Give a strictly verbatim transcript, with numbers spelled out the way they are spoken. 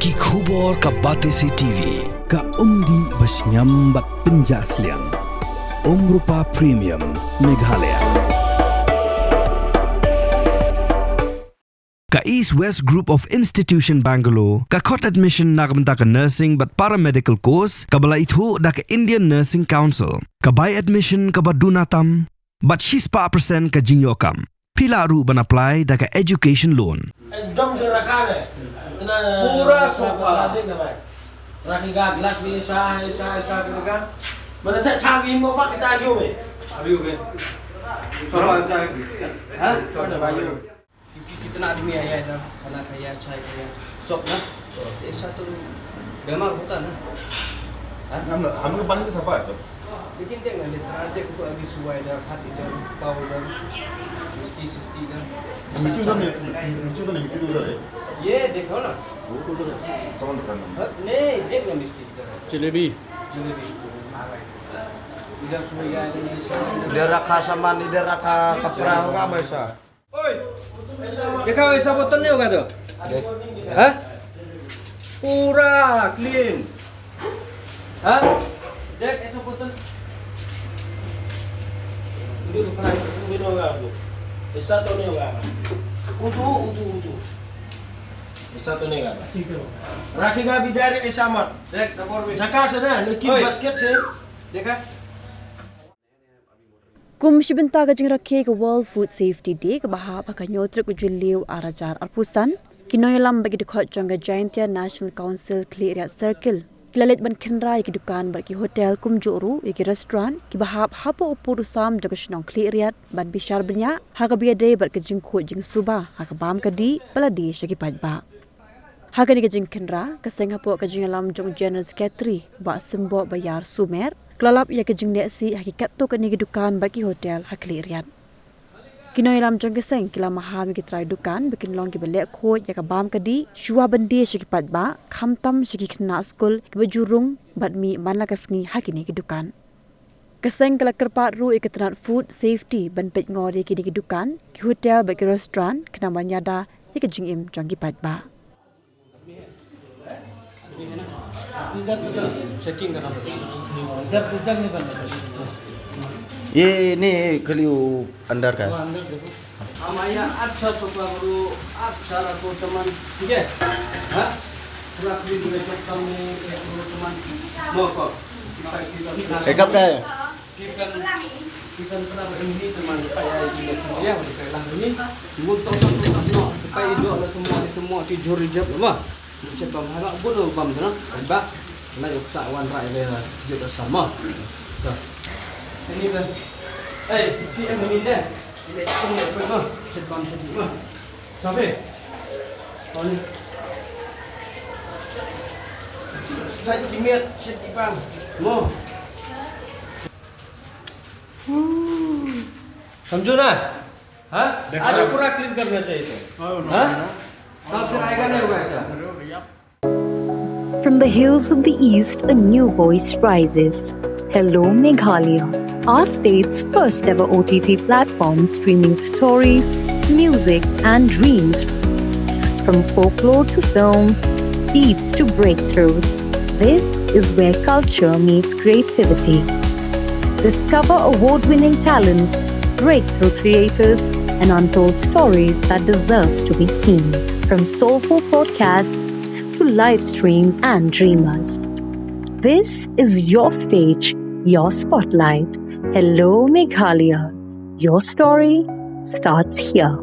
Ki khubor ka Batesi T V, ka umdih ba shngiam bad pynjah sliang. Umrupa Premium, Meghalaya. Ka East West Group of Institution Bangalore ka khot admission na ka bynta ka nursing bad paramedical course kaba la ithuh da ka Indian Nursing Council. Ka bai admission kaba duna tam bad shispah percent ka jingïoh kam. Phi lah ruh ban apply da ka education loan. Ekdom se rakha le. Pura sofa. Rakhi ka glass bhi aisa, aisa, aisa karke. Maine thak cha ki mo bak kita lyo me. Are you okay? Sofa aisa hai. Ha? Sofa aisa hai. क्योंकि कितना आदमी आया है ना, खाना खाया, चाय खाया, सब ना, तो ऐसा तो बीमार होता ना। हाँ? हम, हम लोग पानी तो सफा है, सर। लेकिन देख ना, ये थोड़ा देख तो अभी सुबह इधर, हाथ इधर, पाँव इधर, सुस्ती, सुस्ती इधर। मिट्टी उधर नहीं, मिट्टी उधर नहीं, मिट्टी तो उधर है। ये देखो ना। वो तो उधर है, सामान दुकान में। हाँ, नहीं, देख ना मिस्त्री इधर है। जलेबी। जलेबी। इधर सुबह गया, इधर सामान। इधर रखा सामान, इधर रखा कपड़ा होगा हमेशा। ओए, देखा, ऐसा बोतल नहीं होगा तो? देख। हाँ? पूरा क्लीन। हाँ? देख, ऐसा बोतल। Hindi ko pa rin, hindi ko nga po. Isa to niyo nga. Utu, utu, utu. Isa to niyo nga. Rakhi ka bidari isa mat. देख, डब्बा में। Jaka sana, lekin Oi. Basket se. देखा? Kum shi bynta ka jingrakhe ka World Food Safety Day kaba hap ha ka hynñiew tarik u Jylliew ar hajar arphew san, ki nongïalam bad ki dkhot jong ka Jaintia National Council Khliehriat Circle ki la leit ban khynra ïa ki dukan bad ki hotel kumjuh ruh ïa ki restaurant kiba hap hapoh u pud u sam jong ka shnong Khliehriat ban bishar bniah ha kaba ïadei bad ka jingkhuid jingsuba ha ka bam ka dih ba la die sha ki paidbah. Ha kane ka jingkhynra, ka seng hapoh ka jingïalam jong u General Secretary, Bah Symboh Bayar Sumer, ka la lap ïa ka jinglehsih ha ki katto katne ki dukan bad ki hotel ha Khliehriat. Ki nongïalam jong ka seng ki la maham ïa ki trai dukan ba kin long kiba leh khuid ïa ka bam ka dih shuwa ban die sha ki paidbah, khamtam sha ki khynnah skul kiba ju rung bad mih man la ka sngi ha kine ki dukan. Ka seng ka la kyrpad ruh ïa ka tnat Food Safety ban peit ngor ïa kine ki dukan, ki hotel bad ki restaurant, khnang ban ïada ïa ka jingim jong ki paidbah. ये नहीं, खाली वो अंदर का है। हमारे यहाँ अच्छा चोपड़ा करो, अच्छा रखो सामान, ठीक है? हाँ? पूरा फ्री में चोपड़ा में एक करो सामान। नो को। एक हफ्ता है। Ki kan, ki kan kena ba ini teman, pa ya ini ya, ya, ba kai lang ini. Mun tong tong tong tong no, pa i do la temo, i temo, ki jor i jab la ma. Chet bam ha ba bun bam na. Ba la yok sa wan rai le jab sa ma. Ini ba. Eh, ki em ini deh. Ini tong ya ma. Chet bam chet ma. Sabe. Oli. Chet di miat, chet di bam. Mo. समझो ना? हाँ? आज पूरा क्लीन करना चाहिए था। हाँ? कल फिर आएगा नहीं होगा ऐसा। From the hills of the East, a new voice rises. Hello Meghalaya, our state's first ever O T T platform streaming stories, music, and dreams. From folklore to films, beats to breakthroughs, this is where culture meets creativity. Discover award winning talents, breakthrough creators, and untold stories that deserves to be seen. From soulful podcasts to live streams and dreamers, this is your stage, your spotlight. Hello Meghalaya. Your story starts here.